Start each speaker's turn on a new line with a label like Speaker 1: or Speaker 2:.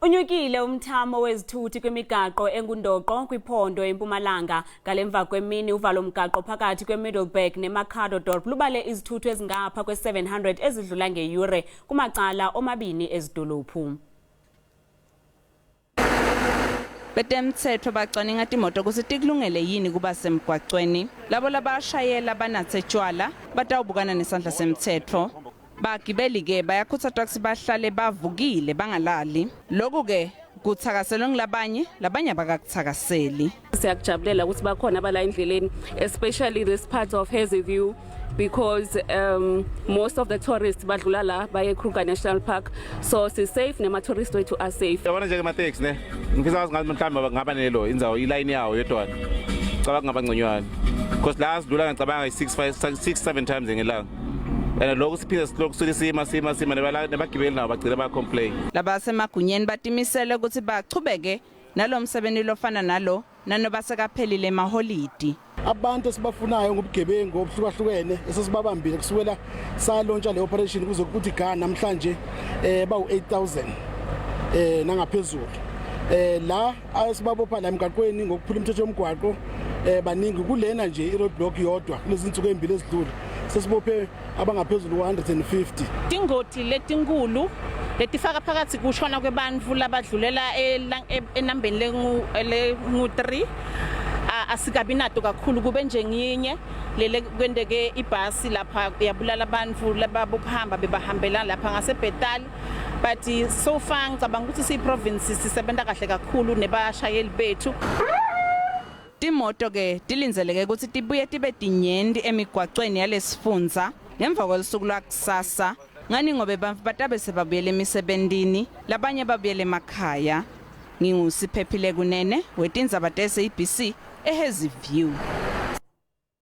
Speaker 1: Unyukile umthamo wezithuthi kwimigaqo engundoqo kwiphondo eMpumalanga. Ngale mva kwemini uvalo mgaqo phakathi kweMiddelburg neMachadodorp lubale izithuthu ezingapha kwe-700 ezidlula ngeyure kumacala omabini ezidolophu.
Speaker 2: Betemtsetfo bacwaninga timoto kutsi tikulungele yini kuba semgwacweni. Labo labashayela banatse tjwala batawubukana nesandla semtsetfo. Bagibeli-ke bayakhutsatwa kutsi bahlale bavukile bangalali. Loku-ke kutsakaselwe ngulabanye, labanye abakakutsakaseli.
Speaker 3: Siyakujabulela ukuthi bakhona abala endleleni, especially this part of Hazyview, because most of the tourists badlula la baye Kruger National Park, so si safe nema tourists wethu are safe.
Speaker 4: Yabona nje emateksi ne, ngifisa ngathi mhlawumbe ngaba nelo indzawo ilayini yawo yodwana, cabanga ngaba ngconywana, because la sidlula ngicabanga i-6 5 6 7 times ngelanga, and lokhu siphinde silokhu suke sima sima sima, nebagibeli nabo bagcina ba-complain.
Speaker 2: Labasemagunyeni batimisele kutsi bachubeke nalo msebenti lofana nalo nanoba sekaphelile emaholidi.
Speaker 5: Abantu esibafunayo ngobugebengu obuhlukahlukene esesibabambile kusukela salontsha le operation kuze kuthi ga namhlanje bawu 8000 nangaphezulu. La asibabopha la emgaqweni ngokuphula imithetho yomgwaqo baningi. Kulena nje i-roadblock yodwa kulezi insuku ezimbili ezidlule sesibophe abangaphezulu kwa-150.
Speaker 6: Tingoti letinkulu letifaka phakathi kushona kwebantfu labadlulela enambeni lengu-3 asikabi nato kakhulu, kube nje nginye lele kwenteke ibhasi lapha yabulala abantu lababokuhamba bebahambela lapha ngaseBethal. But so far ngicabanga ukuthi siyi-province sisebenta kahle kakhulu nebashayeli bethu.
Speaker 2: Timoto ke tilindzeleke kutsi tibuye tibe tinyenti emigwacweni yalesifundza ngemva kwelusuku lwakusasa, ngani ngobe bantfu batabe sebabuyela emisebentini, labanye babuyela emakhaya. NginguSiphephile Kunene wetindzaba te-SABC eHazyview.